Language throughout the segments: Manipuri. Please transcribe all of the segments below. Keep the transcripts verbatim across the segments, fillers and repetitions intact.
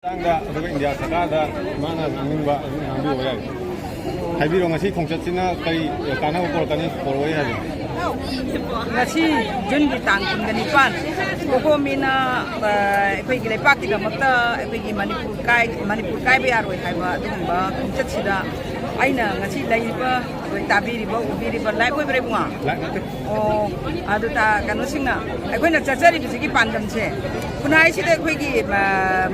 ꯃꯇꯥꯡꯗ ꯑꯗꯨꯒ ꯏꯟꯗꯤꯌꯥ ꯁꯔꯀꯥꯔꯗ ꯃꯥꯅ ꯉꯥꯡꯅꯤꯡꯕ ꯑꯗꯨꯝ ꯉꯥꯡꯕꯤꯌꯨ ꯌꯥꯏ꯫ ꯍꯥꯏꯕꯤꯔꯣ, ꯉꯁꯤ ꯈꯣꯡꯆꯠꯁꯤꯅ ꯀꯔꯤ ꯀꯥꯟꯅꯕ ꯄꯨꯔꯛꯀꯅꯤ, ꯄꯨꯔꯛꯑꯣꯏ ꯍꯥꯏꯕ? ꯉꯁꯤ ꯖꯨꯟꯒꯤ ꯇꯥꯡ ꯀꯨꯟꯒ ꯅꯤꯄꯥꯟ, ꯀꯣꯀꯣꯃꯤꯅ ꯑꯩꯈꯣꯏꯒꯤ ꯂꯩꯄꯥꯛꯀꯤꯗꯃꯛꯇ ꯑꯩꯈꯣꯏꯒꯤ ꯃꯅꯤꯄꯨꯔ ꯀꯥꯏ ꯃꯅꯤꯄꯨꯔ ꯀꯥꯏꯕ ꯌꯥꯔꯣꯏ ꯍꯥꯏꯕ ꯑꯗꯨꯒꯨꯝꯕ ꯈꯣꯡꯆꯠꯁꯤꯗ ꯑꯩꯅ ꯉꯁꯤ ꯂꯩꯔꯤꯕ, ꯑꯩꯈꯣꯏ ꯇꯥꯕꯤꯔꯤꯕ, ꯎꯕꯤꯔꯤꯕ, ꯂꯥꯏꯚ ꯑꯣꯏꯕ꯭ꯔꯥ ꯏꯕꯨꯡꯉꯣ? ꯑꯣ, ꯑꯗꯨ ꯀꯩꯅꯣꯁꯤꯡꯅ ꯑꯩꯈꯣꯏꯅ ꯆꯠꯆꯔꯤꯕꯁꯤꯒꯤ ꯄꯥꯟꯗꯝꯁꯦ, ꯈꯨꯟꯅꯥꯏꯁꯤꯗ ꯑꯩꯈꯣꯏꯒꯤ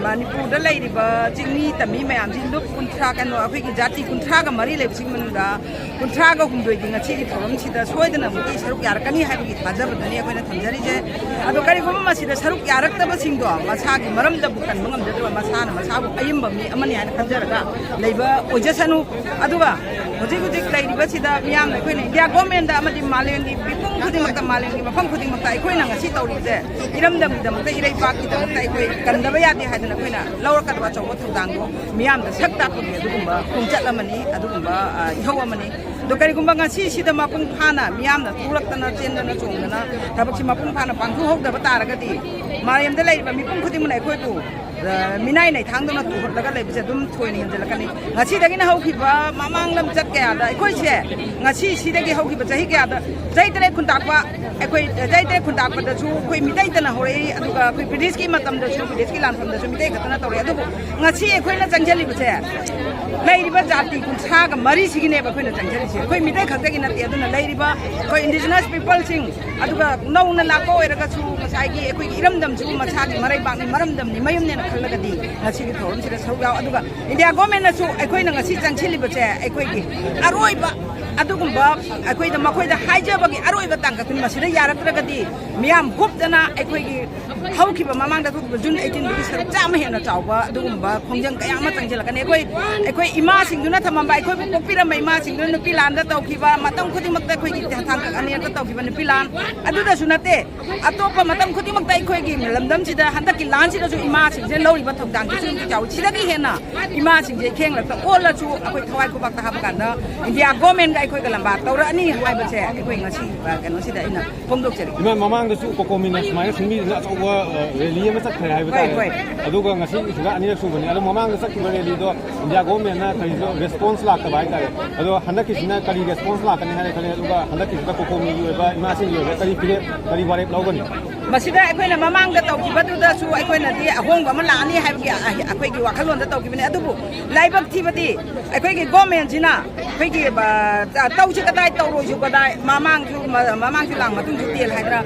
ꯃꯅꯤꯄꯨꯔꯗ ꯂꯩꯔꯤꯕ ꯆꯤꯡꯃꯤ ꯇꯝꯃꯤ ꯃꯌꯥꯝꯁꯤ ꯂꯨꯞ ꯀꯨꯟꯊ꯭ꯔꯥ, ꯀꯩꯅꯣ, ꯑꯩꯈꯣꯏꯒꯤ ꯖꯥꯇꯤ ꯀꯨꯟꯊ꯭ꯔꯥꯒ ꯃꯔꯤ ꯂꯩꯕꯁꯤꯒꯤ ꯃꯅꯨꯡꯗ ꯀꯨꯟꯊ꯭ꯔꯥꯒ ꯍꯨꯝꯗꯣꯏꯗꯤ ꯉꯁꯤꯒꯤ ꯊꯧꯔꯝꯁꯤꯗ ꯁꯣꯏꯗꯅꯃꯛꯀꯤ ꯁꯔꯨꯛ ꯌꯥꯔꯛꯀꯅꯤ ꯍꯥꯏꯕꯒꯤ ꯊꯥꯖꯕꯗꯨꯅꯤ ꯑꯩꯈꯣꯏꯅ ꯊꯝꯖꯔꯤꯁꯦ꯫ ꯑꯗꯣ ꯀꯔꯤꯒꯨꯝꯕ ꯃꯁꯤꯗ ꯁꯔꯨꯛ ꯌꯥꯔꯛꯇꯕꯁꯤꯡꯗꯣ ꯃꯁꯥꯒꯤ ꯃꯔꯝꯗꯕꯨ ꯀꯟꯕ ꯉꯝꯖꯗ꯭ꯔꯕ, ꯃꯁꯥꯅ ꯃꯁꯥꯕꯨ ꯑꯌꯤꯡꯕ ꯃꯤ ꯑꯃꯅꯤ ꯍꯥꯏꯅ ꯈꯟꯖꯔꯒ ꯂꯩꯕ ꯑꯣꯏꯖꯁꯅꯨ꯫ ꯑꯗꯨꯒ ꯍꯧꯖꯤꯛ ꯍꯧꯖꯤꯛ ꯂꯩꯔꯤꯕꯁꯤꯗ ꯃꯤꯌꯥꯝꯅ ꯑꯩꯈꯣꯏꯅ ꯏꯟꯗꯤꯌꯥ ꯒꯣꯔꯃꯦꯟꯗ ꯑꯃꯗꯤ ꯃꯥꯂꯦꯝꯒꯤ ꯃꯤꯄꯨꯝ ꯈꯨꯗꯤꯡꯃꯛꯇ, ꯃꯥꯂꯦꯝꯒꯤ ꯃꯐꯝ ꯈꯨꯗꯤꯡꯃꯛꯇ ꯑꯩꯈꯣꯏꯅ ꯉꯁꯤ ꯇꯧꯔꯤꯕꯁꯦ ꯏꯔꯝꯗꯝꯒꯤꯗꯃꯛꯇ, ꯏꯔꯩꯄꯥꯛꯀꯤꯗꯃꯛꯇ ꯑꯩꯈꯣꯏ ꯀꯟꯗꯕ ꯌꯥꯗꯦ ꯍꯥꯏꯗꯅ ꯑꯩꯈꯣꯏꯅ ꯂꯧꯔꯛꯀꯗꯕ ꯑꯆꯧꯕ ꯊꯧꯗꯥꯡꯗꯣ ꯃꯤꯌꯥꯝꯗ ꯁꯛ ꯇꯥꯛꯄꯒꯤ ꯑꯗꯨꯒꯨꯝꯕ ꯈꯣꯡꯆꯠ ꯑꯃꯅꯤ, ꯑꯗꯨꯒꯨꯝꯕ ꯏꯍꯧ ꯑꯃꯅꯤ꯫ ꯑꯗꯣ ꯀꯔꯤꯒꯨꯝꯕ ꯉꯁꯤꯁꯤꯗ ꯃꯄꯨꯡ ꯐꯥꯅ ꯃꯤꯌꯥꯝꯅ ꯊꯣꯛꯂꯛꯇꯅ, ꯆꯦꯟꯗꯅ ꯆꯣꯡꯗꯅ ꯊꯕꯛꯁꯤ ꯃꯄꯨꯡ ꯐꯥꯅ ꯄꯥꯡꯊꯣꯛꯍꯧꯗꯕ ꯇꯥꯔꯒꯗꯤ ꯃꯥꯂꯦꯝꯗ ꯂꯩꯔꯤꯕ ꯃꯤꯄꯨꯝ ꯈꯨꯗꯤꯡꯃꯛꯅ ꯑꯩꯈꯣꯏꯕꯨ ꯃꯤꯅꯥꯏ ꯅꯩꯊꯥꯡꯗꯧꯅ ꯇꯨꯍꯠꯂꯒ ꯂꯩꯕꯁꯦ ꯑꯗꯨꯝ ꯊꯣꯏꯅ ꯍꯦꯟꯖꯜꯂꯛꯀꯅꯤ꯫ ꯉꯁꯤꯗꯒꯤꯅ ꯍꯧꯈꯤꯕ ꯃꯃꯥꯡ ꯂꯝꯆꯠ ꯀꯌꯥꯗ ꯑꯩꯈꯣꯏꯁꯦ, ꯉꯁꯤ ꯁꯤꯗꯒꯤ ꯍꯧꯈꯤꯕ ꯆꯍꯤ ꯀꯌꯥꯗ ꯆꯍꯤ ꯇꯔꯦꯠ ꯈꯨꯟꯇꯥꯛꯄ, ꯑꯩꯈꯣꯏ ꯆꯍꯤ ꯇꯔꯦꯠ ꯈꯨꯟꯇꯥꯛꯄꯗꯁꯨ ꯑꯩꯈꯣꯏ ꯃꯤꯇꯩꯇꯅ ꯍꯧꯔꯛꯏ, ꯑꯗꯨꯒ ꯑꯩꯈꯣꯏ ꯕ꯭ꯔꯤꯇꯤꯁꯀꯤ ꯃꯇꯝꯗꯁꯨ, ꯕ꯭ꯔꯤꯇꯤꯁꯀꯤ ꯂꯥꯟꯐꯝꯗꯁꯨ ꯃꯤꯇꯩ ꯈꯛꯇꯅ ꯇꯧꯔꯛꯏ꯫ ꯑꯗꯨꯕꯨ ꯉꯁꯤ ꯑꯩꯈꯣꯏꯅ ꯆꯪꯁꯤꯜꯂꯤꯕꯁꯦ ꯂꯩꯔꯤꯕ ꯖꯥꯇꯤ ꯀꯨꯟꯊ꯭ꯔꯥꯒ ꯃꯔꯤꯁꯤꯒꯤꯅꯦꯕ ꯑꯩꯈꯣꯏꯅ ꯆꯪꯁꯤꯜꯂꯤꯁꯦ꯫ ꯑꯩꯈꯣꯏ ꯃꯤꯇꯩ ꯈꯛꯇꯒꯤ ꯅꯠꯇꯦ꯫ ꯑꯗꯨꯅ ꯂꯩꯔꯤꯕ ꯑꯩꯈꯣꯏ ꯏꯟꯗꯤꯖꯤꯅꯁ ꯄꯤꯄꯜꯁꯤꯡ, ꯑꯗꯨꯒ ꯅꯧꯅ ꯂꯥꯛꯄ ꯑꯣꯏꯔꯒꯁꯨ ꯉꯁꯥꯏꯒꯤ ꯑꯩꯈꯣꯏꯒꯤ ꯏꯔꯝꯗꯝꯁꯤꯕꯨ ꯃꯁꯥꯒꯤ ꯃꯔꯩꯕꯥꯛꯅꯤ, ꯃꯔꯝꯗꯝꯅꯤ, ꯃꯌꯨꯝꯅꯦꯅ ꯈꯜꯂꯒꯗꯤ ꯉꯁꯤꯒꯤ ꯊꯧꯔꯝꯁꯤꯗ ꯁꯔꯨꯛ ꯌꯥꯎ꯫ ꯑꯗꯨꯒ ꯏꯟꯗꯤꯌꯥ ꯒꯣꯔꯃꯦꯟꯅꯁꯨ ꯑꯩꯈꯣꯏꯅ ꯉꯁꯤ ꯆꯪꯁꯤꯜꯂꯤꯕꯁꯦ ꯑꯩꯈꯣꯏꯒꯤ ꯑꯔꯣꯏꯕ ꯑꯗꯨꯒꯨꯝꯕ ꯑꯩꯈꯣꯏꯗ, ꯃꯈꯣꯏꯗ ꯍꯥꯏꯖꯕꯒꯤ ꯑꯔꯣꯏꯕ ꯇꯥꯡꯀꯛꯇꯨꯅꯤ꯫ ꯃꯁꯤꯗ ꯌꯥꯔꯛꯇ꯭ꯔꯒꯗꯤ ꯃꯤꯌꯥꯝ ꯍꯨꯞꯇꯅ ꯑꯩꯈꯣꯏꯒꯤ ꯍꯧꯈꯤꯕ ꯃꯃꯥꯡꯗ ꯊꯣꯛꯈꯤꯕ ꯖꯨꯟ ꯑꯩꯠꯇꯤꯟꯗꯨꯒꯤ ꯁꯔꯨꯛ ꯆꯥꯝꯃ ꯍꯦꯟꯅ ꯆꯥꯎꯕ ꯑꯗꯨꯒꯨꯝꯕ ꯈꯣꯡꯖꯪ ꯀꯌꯥ ꯑꯃ ꯆꯪꯁꯤꯜꯂꯛꯀꯅꯤ꯫ ꯑꯩꯈꯣꯏ, ꯑꯩꯈꯣꯏ ꯏꯃꯥꯁꯤꯡꯗꯨꯅ ꯊꯝꯃꯝꯕ, ꯑꯩꯈꯣꯏꯕꯨ ꯄꯣꯛꯄꯤꯔꯝꯕ ꯏꯃꯥꯁꯤꯡꯗꯨꯅ ꯅꯨꯄꯤ ꯂꯥꯟꯗ ꯇꯧꯈꯤꯕ, ꯃꯇꯝ ꯈꯨꯗꯤꯡꯃꯛꯇ ꯑꯩꯈꯣꯏꯒꯤ ꯇꯥꯡꯀꯛ ꯑꯅꯤꯔꯛꯇ ꯇꯧꯈꯤꯕ ꯅꯨꯄꯤ ꯂꯥꯟ ꯑꯗꯨꯗꯁꯨ ꯅꯠꯇꯦ, ꯑꯇꯣꯞꯄ ꯃꯇꯝ ꯈꯨꯗꯤꯡꯃꯛꯇ ꯑꯩꯈꯣꯏꯒꯤ ꯂꯝꯗꯝꯁꯤꯗ ꯍꯟꯗꯛꯀꯤ ꯂꯥꯟꯁꯤꯗꯁꯨ ꯏꯃꯥꯁꯤꯡꯁꯦ ꯂꯧꯔꯤꯕ ꯊꯧꯗꯥꯡꯁꯤꯁꯨ ꯌꯥꯝ ꯆꯥꯎꯏ꯫ ꯁꯤꯗꯒꯤ ꯍꯦꯟꯅ ꯏꯃꯥꯁꯤꯡꯁꯦ ꯏꯈꯦꯡꯂꯛꯇ ꯑꯣꯜꯂꯁꯨ ꯑꯩꯈꯣꯏ ꯊꯋꯥꯏ ꯈꯨꯕꯥꯛꯇ ꯍꯥꯞꯄ ꯀꯥꯟꯗ ꯏꯟꯗꯤꯌꯥ ꯒꯣꯔꯃꯦꯟꯒ ꯑꯩꯈꯣꯏꯒ ꯂꯝꯕꯥ ꯇꯧꯔꯛꯑꯅꯤ ꯍꯥꯏꯕꯁꯦ ꯑꯩꯈꯣꯏ ꯉꯁꯤ, ꯑ, ꯀꯩꯅꯣꯁꯤꯗ ꯑꯩꯅ ꯐꯣꯡꯗꯣꯛꯆꯔꯤ꯫ ꯏꯃꯥ, ꯃꯃꯥꯡꯗꯁꯨ ꯀꯣꯀꯣꯃꯤꯅ ꯁꯨꯃꯥꯏꯅ ꯁꯤꯟꯕꯤꯗꯨꯅ ꯑꯆꯧꯕ, ꯑ, ꯔꯦꯂꯤ ꯑꯃ ꯆꯠꯈ꯭ꯔꯦ ꯍꯥꯏꯕ ꯍꯣꯏ, ꯇꯥꯔꯦ꯫ ꯍꯣꯏ꯫ ꯑꯗꯨꯒ ꯉꯁꯤꯒꯤꯁꯤꯒ ꯑꯅꯤꯔꯛ ꯁꯨꯕꯅꯤ꯫ ꯑꯗꯣ ꯃꯃꯥꯡꯗ ꯆꯠꯈꯤꯕ ꯔꯦꯂꯤꯗꯣ ꯏꯟꯗꯤꯌꯥ ꯒꯣꯚꯔꯟꯃꯦꯟꯠꯅ ꯀꯔꯤꯁꯨ ꯔꯦꯁꯄꯣꯟꯁ ꯂꯥꯛꯇꯕ ꯍꯥꯏꯇꯥꯔꯦ꯫ ꯑꯗꯣ ꯍꯟꯗꯛꯀꯤꯁꯤꯅ ꯀꯔꯤ ꯔꯦꯁꯄꯣꯟꯁ ꯂꯥꯛꯀꯅꯤ ꯍꯥꯏꯅ ꯈꯜꯂꯤ? ꯑꯗꯨꯒ ꯍꯟꯗꯛꯀꯤꯁꯤꯗ ꯀꯣꯀꯣꯃꯤꯒꯤ ꯑꯣꯏꯕ ꯏꯃꯥꯁꯤꯡꯒꯤ ꯑꯣꯏꯕ ꯀꯔꯤ ꯐꯤꯔꯦꯞ, ꯀꯔꯤ ꯋꯥꯔꯦꯞ ꯂꯧꯒꯅꯤ? ꯃꯁꯤꯗ ꯑꯩꯈꯣꯏꯅ ꯃꯃꯥꯡꯗ ꯇꯧꯈꯤꯕꯗꯨꯗꯁꯨ ꯑꯩꯈꯣꯏꯅꯗꯤ ꯑꯍꯣꯡꯕ ꯑꯃ ꯂꯥꯛꯑꯅꯤ ꯍꯥꯏꯕꯒꯤ ꯑ-, ꯑꯩꯈꯣꯏꯒꯤ ꯋꯥꯈꯜꯂꯣꯟꯗ ꯇꯧꯈꯤꯕꯅꯤ꯫ ꯑꯗꯨꯕꯨ ꯂꯥꯏꯕꯛ ꯊꯤꯕꯗꯤ ꯑꯩꯈꯣꯏꯒꯤ ꯒꯣꯔꯃꯦꯟꯁꯤꯅ ꯑꯩꯈꯣꯏꯒꯤ, ꯑ, ꯇꯧꯁꯤ ꯀꯗꯥꯏ, ꯇꯧꯔꯣꯏꯁꯨ ꯀꯗꯥꯏ, ꯃꯃꯥꯡꯁꯨ, ꯃ-, ꯃꯃꯥꯡꯁꯨ ꯂꯥꯡ ꯃꯇꯨꯡꯁꯨ ꯇꯦꯜ ꯍꯥꯏꯗꯅ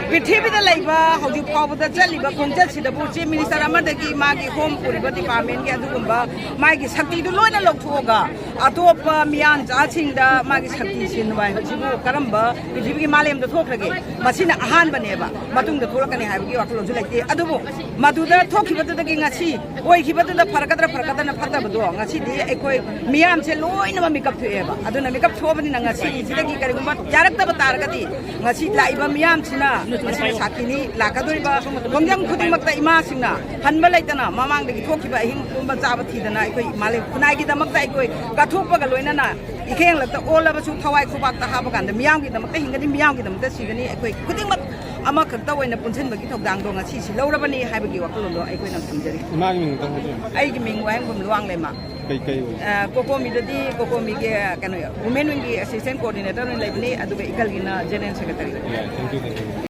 ꯄ꯭ꯔꯤꯊꯤꯕꯤꯗ ꯂꯩꯕ ꯍꯧꯖꯤꯛ ꯐꯥꯎꯕꯗ ꯆꯠꯂꯤꯕ ꯈꯣꯡꯆꯠꯁꯤꯗꯕꯨ ꯆꯤꯐ ꯃꯤꯅꯤꯁꯇꯔ ꯑꯃꯗꯒꯤ ꯃꯥꯒꯤ ꯍꯣꯝ ꯄꯨꯔꯤꯕ ꯗꯤꯄꯥꯔꯠꯃꯦꯟꯒꯤ ꯑꯗꯨꯒꯨꯝꯕ ꯃꯥꯒꯤ ꯁꯛꯇꯤꯗꯨ ꯂꯣꯏꯅ ꯂꯧꯊꯣꯛꯑꯒ ꯑꯇꯣꯞꯄ ꯃꯤꯌꯥꯟꯆꯥꯁꯤꯡꯗ ꯃꯥꯒꯤ ꯁꯛꯇꯤ ꯁꯤꯟꯕ ꯍꯥꯏꯕꯁꯤꯕꯨ ꯀꯔꯝꯕ ꯄ꯭ꯔꯤꯊꯤꯕꯤꯒꯤ ꯃꯥꯂꯦꯝꯗ ꯊꯣꯛꯈ꯭ꯔꯒꯦ? ꯃꯁꯤꯅ ꯑꯍꯥꯟꯕꯅꯦꯕ, ꯃꯇꯨꯡꯗ ꯊꯣꯛꯂꯛꯀꯅꯤ ꯍꯥꯏꯕꯒꯤ ꯋꯥꯈꯜꯂꯣꯟꯁꯨ ꯂꯩꯇꯦ꯫ ꯑꯗꯨꯕꯨ ꯃꯗꯨꯗ ꯊꯣꯛꯈꯤꯕꯗꯨꯗꯒꯤ ꯉꯁꯤ ꯑꯣꯏꯈꯤꯕꯗꯨꯗ ꯐꯔꯛꯀꯗ꯭ꯔꯥ ꯐꯔꯛꯀꯗꯅ ꯐꯠꯇꯕꯗꯣ ꯉꯁꯤꯗꯤ ꯑꯩꯈꯣꯏ ꯃꯤꯌꯥꯝꯁꯦ ꯂꯣꯏꯅꯃꯛ ꯃꯤꯀꯞ ꯊꯣꯛꯑꯦꯕ꯫ ꯑꯗꯨꯅ ꯃꯤꯀꯞ ꯊꯣꯛꯑꯕꯅꯤꯅ ꯉꯁꯤꯁꯤꯗꯒꯤ ꯀꯔꯤꯒꯨꯝꯕ ꯌꯥꯔꯛꯇꯕ ꯇꯥꯔꯒꯗꯤ ꯉꯁꯤ ꯂꯥꯛꯏꯕ ꯃꯤꯌꯥꯝꯁꯤꯅ ꯃꯁꯤꯅ ꯁꯥꯈꯤꯅꯤ꯫ ꯂꯥꯛꯀꯗꯣꯔꯤꯕ ꯈꯣꯡꯖꯪ ꯈꯨꯗꯤꯡꯃꯛꯇ ꯏꯃꯥꯁꯤꯡꯅ ꯍꯟꯕ ꯂꯩꯇꯅ ꯃꯃꯥꯡꯗꯒꯤ ꯊꯣꯛꯈꯤꯕ ꯑꯍꯤꯡ ꯇꯨꯝꯕ ꯆꯥꯕ ꯊꯤꯗꯅ ꯑꯩꯈꯣꯏ ꯃꯥꯂꯦꯝ ꯈꯨꯟꯅꯥꯏꯒꯤꯗꯃꯛꯇ ꯑꯩꯈꯣꯏ ꯀꯠꯊꯣꯛꯄꯒ ꯂꯣꯏꯅꯅ ꯏꯈꯦꯡꯂꯛꯇ ꯑꯣꯜꯂꯕꯁꯨ ꯊꯋꯥꯏ ꯈꯨꯕꯥꯛꯇ ꯍꯥꯞꯄ ꯀꯥꯟꯗ ꯃꯤꯌꯥꯝꯒꯤꯗꯃꯛꯇ ꯍꯤꯡꯒꯅꯤ, ꯃꯤꯌꯥꯝꯒꯤꯗꯃꯛꯇ ꯁꯤꯒꯅꯤ꯫ ꯑꯩꯈꯣꯏ ꯈꯨꯗꯤꯡꯃꯛ ꯑꯃꯈꯛꯇ ꯑꯣꯏꯅ ꯄꯨꯟꯁꯤꯟꯕꯒꯤ ꯊꯧꯗꯥꯡꯗꯣ ꯉꯁꯤꯁꯤ ꯂꯧꯔꯕꯅꯤ ꯍꯥꯏꯕꯒꯤ ꯋꯥꯈꯜꯂꯣꯟꯗꯣ ꯑꯩꯈꯣꯏꯅ ꯊꯝꯖꯔꯤ꯫ ꯏꯃꯥꯒꯤ ꯃꯤꯡ ꯑꯝꯇꯪ ꯍꯥꯏꯕꯤꯌꯨ꯫ ꯑꯩꯒꯤ ꯃꯤꯡ ꯋꯥꯍꯦꯡꯕꯝ ꯂꯨꯋꯥꯡꯂꯦꯃ꯫ ꯀꯩ, ꯀꯩ ꯑꯣꯏ? ꯑ, ꯀꯣꯀꯣꯃꯤꯗꯗꯤ, ꯀꯣꯀꯣꯃꯤꯒꯤ, ꯀꯩꯅꯣ, ꯋꯨꯃꯦꯟ ꯋꯤꯡꯒꯤ ꯑꯦꯁꯤꯁꯇꯦꯟ ꯀꯣꯑꯣꯔꯗꯤꯅꯦꯇꯔ ꯑꯣꯏꯅ ꯂꯩꯕꯅꯤ, ꯑꯗꯨꯒ ꯏꯀꯜꯒꯤꯅ ꯖꯦꯅꯔꯦꯜ ꯁꯦꯀ꯭ꯔꯦꯇꯔꯤ ꯑꯣꯏꯅ꯫ ꯌꯥꯏ, thank you, thank you꯫